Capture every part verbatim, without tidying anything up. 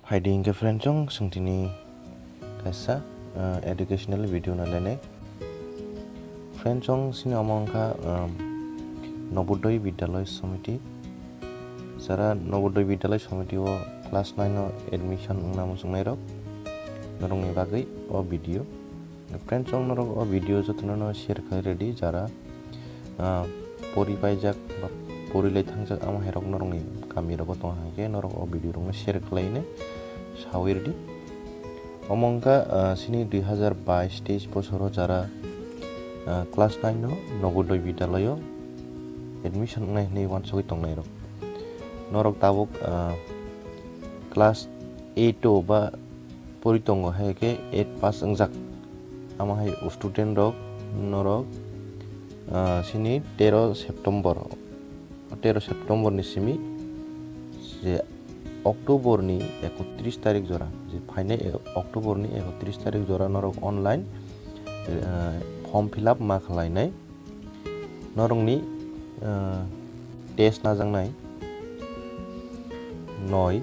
Phaidi hinkhe friend chong, chwng tini kaisa, ah, educational video no lenai. Friend chong, chini omo wngkha, um, Navodaya Vidyalaya Samiti. Jara Navodaya Vidyalaya Samiti o class nine o admission wngna muchungnai rok, norokni bagwi o video. Friend chong, norok o video jotono no share khlai rwdi, jara, ah, pori paijak ba pori lai thangjak ama hai rok norokni kami rogo tong hwnkhe norok o video rok no share khlai nai sawi rwdi. Omo wngkha, ah, chini dui hazar bais teis bosoro jara, ah, class nine no Navodaya Vidyalaya o admission wngnai hwnwi uansugwi tongnai rok. Norok tabuk, ah, class eight o ba pori tongo, hai khe eight pass wngjak. Amo hai student rok norok, ah, chini tero September, tero September ni simi je October ni ekotris tarik jora, je phainai e-, October ni ekotris tarik jora norok online, ah, form fill up ma khlainai. Norokni, ah, test najaknai noi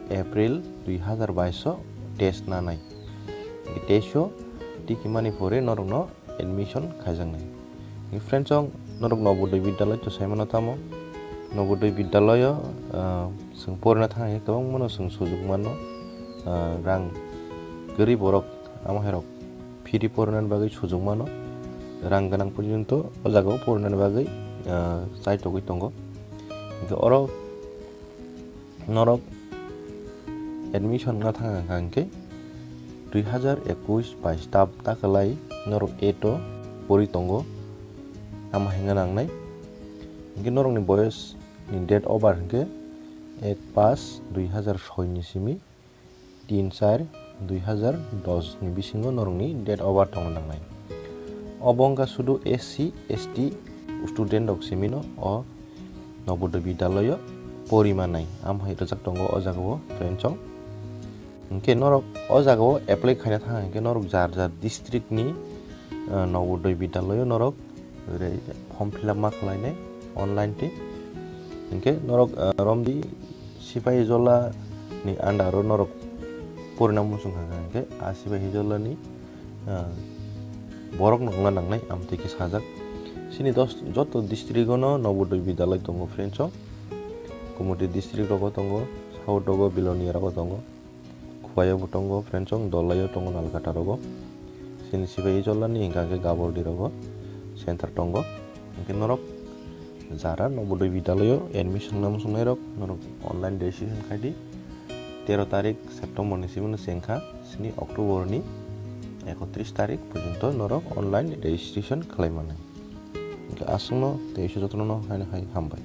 April dui hazar bais o test nanai. Test o tikimani pore norokno admission khaijaknai. Friend chong, norok Navodaya Vidyalaya to saimano tamo? Navodaya Vidyalaya o, ah, chwng porina thangkhe kwbangmano chwng sujuk mano, ah, rang kwrwi borok, amo hai rok free porinani bagwi sujuk mano, rang gwnang porjonto o jaga o porinani bagwi, ah, chaitogwi tongo. Hinkhe oro norok admission wngna thang kha hinkhe dui hazar ekush bais ta-, ta kwlai norok eight o pori tongo, tamo hwnna nangnai. Hinkhe norokni boyos ni date of birth hinkhe ek paanch dui hazar soi ni simi tin char dui hazar dos ni bisingo norokni date of birth tongna nangnai. Obo wngkha sudu S C, S T student rok simino o Navodaya Vidyalaya o pori manai, amo hai rwjak tongo o jaga o, friend chong. Hinkhe norok o jaga o apply khaina thang hinkhe norok jar jar district ni, ah, Navodaya Vidyalaya o norok form fill up ma khlainai online twi. Hinkhe norok, ah, romdi Sipahijola ni under o norok porina muchung kha hinkhe a Sipahijola ni, ah, borok no wngna nangnai, amtwi khe sajak. Chini dos, joto district o no Navodaya Vidyalaya tongo, friend chong. Kumoti district rogo tongo, South rogo, Belonia rogo tongo. Khowai o bo tongo, friend chong, Dolai o tongo, Nalkata rogo. Chini Sipahijola ni hinkha khe Gabordi rogo center tongo. Hinkhe norok jara Navodaya Vidyalaya o admission wngna muchungnai rok norok online registration khai di. Tero tarik September ni simi no chengkha, chini October ni ekotris tarik porjonto norok online registration khlai mannai. Hinkhe aswkno tei jotono no haino hai hambai.